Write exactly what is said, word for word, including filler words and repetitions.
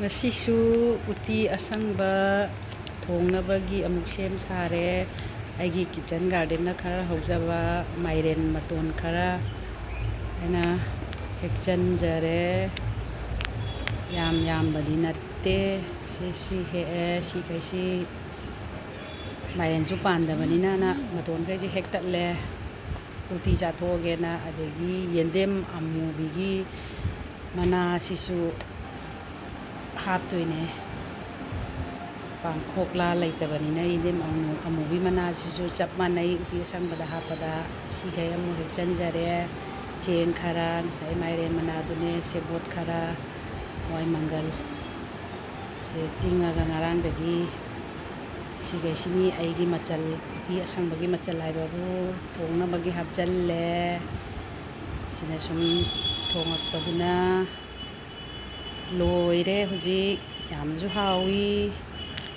ꯉꯁꯤꯁꯨ ꯎꯇꯤ ꯑꯁꯪꯕ ꯊꯣꯡꯅꯕꯒꯤ ꯑꯃꯨꯛ ꯁꯦꯝ ꯁꯥꯔꯦ꯫ ꯑꯩꯒꯤ kitchen gardenꯗ ꯈꯔ ꯍꯧꯖꯕ ꯃꯥꯏꯔꯦꯟ ꯃꯇꯣꯟ ꯈꯔ ꯑꯩꯅ ꯍꯦꯛꯆꯟꯖꯔꯦ꯫ ꯌꯥꯝ ꯌꯥꯝꯕꯗꯤ ꯅꯠꯇꯦ꯫ ꯁꯤ, ꯁꯤ ꯍꯦꯛꯑꯦ꯫ ꯁꯤꯈꯩꯁꯤ ꯃꯥꯏꯔꯦꯟꯁꯨ ꯄꯥꯟꯗꯕꯅꯤꯅꯅ ꯃꯇꯣꯟꯈꯩꯁꯦ ꯍꯦꯛꯇꯠꯂꯦ꯫ ꯎꯇꯤ ꯆꯥꯊꯣꯛꯑꯒꯦꯅ꯫ ꯑꯗꯒꯤ ꯌꯦꯟꯗꯦꯝ ꯑꯃꯨꯕꯤꯒꯤ ꯃꯅꯥꯁꯤꯁꯨ ꯍꯥꯞꯇꯣꯏꯅꯦ꯫ ꯄꯥꯡꯈꯣꯛꯂꯥ ꯂꯩꯇꯕꯅꯤꯅ ꯌꯦꯟꯗꯦꯝ ꯑꯃꯨ-, ꯑꯃꯨꯕꯤ ꯃꯅꯥꯁꯤꯁꯨ ꯆꯞ ꯃꯥꯟꯅꯩ ꯎꯇꯤ ꯑꯁꯪꯕꯗ ꯍꯥꯞꯄꯗ꯫ ꯁꯤꯈꯩ ꯑꯃꯨꯛ ꯍꯦꯛꯆꯟꯖꯔꯦ꯫ ꯆꯦꯡ ꯈꯔ, ꯉꯁꯥꯏ ꯃꯥꯏꯔꯦꯟ ꯃꯅꯥꯗꯨꯅꯦ, ꯁꯦꯕꯣꯠ ꯈꯔ, ꯍꯋꯥꯏ ꯃꯪꯒꯜ꯫ ꯁꯦ ꯇꯤꯡꯉꯒ ꯉꯔꯥꯡꯗꯒꯤ꯫ ꯁꯤꯈꯩꯁꯤꯅꯤ ꯑꯩꯒꯤ ꯃꯆꯜ, ꯎꯇꯤ ꯑꯁꯪꯕꯒꯤ ꯃꯆꯜ ꯍꯥꯏꯕꯕꯨ ꯊꯣꯡꯅꯕꯒꯤ ꯍꯥꯞꯆꯜꯂꯦ꯫ ꯁꯤꯅ ꯁꯨꯝ ꯊꯣꯡꯉꯛꯄꯗꯨꯅ ꯂꯣꯏꯔꯦ ꯍꯧꯖꯤꯛ꯫ ꯌꯥꯝꯁꯨ ꯍꯥꯎꯏ꯫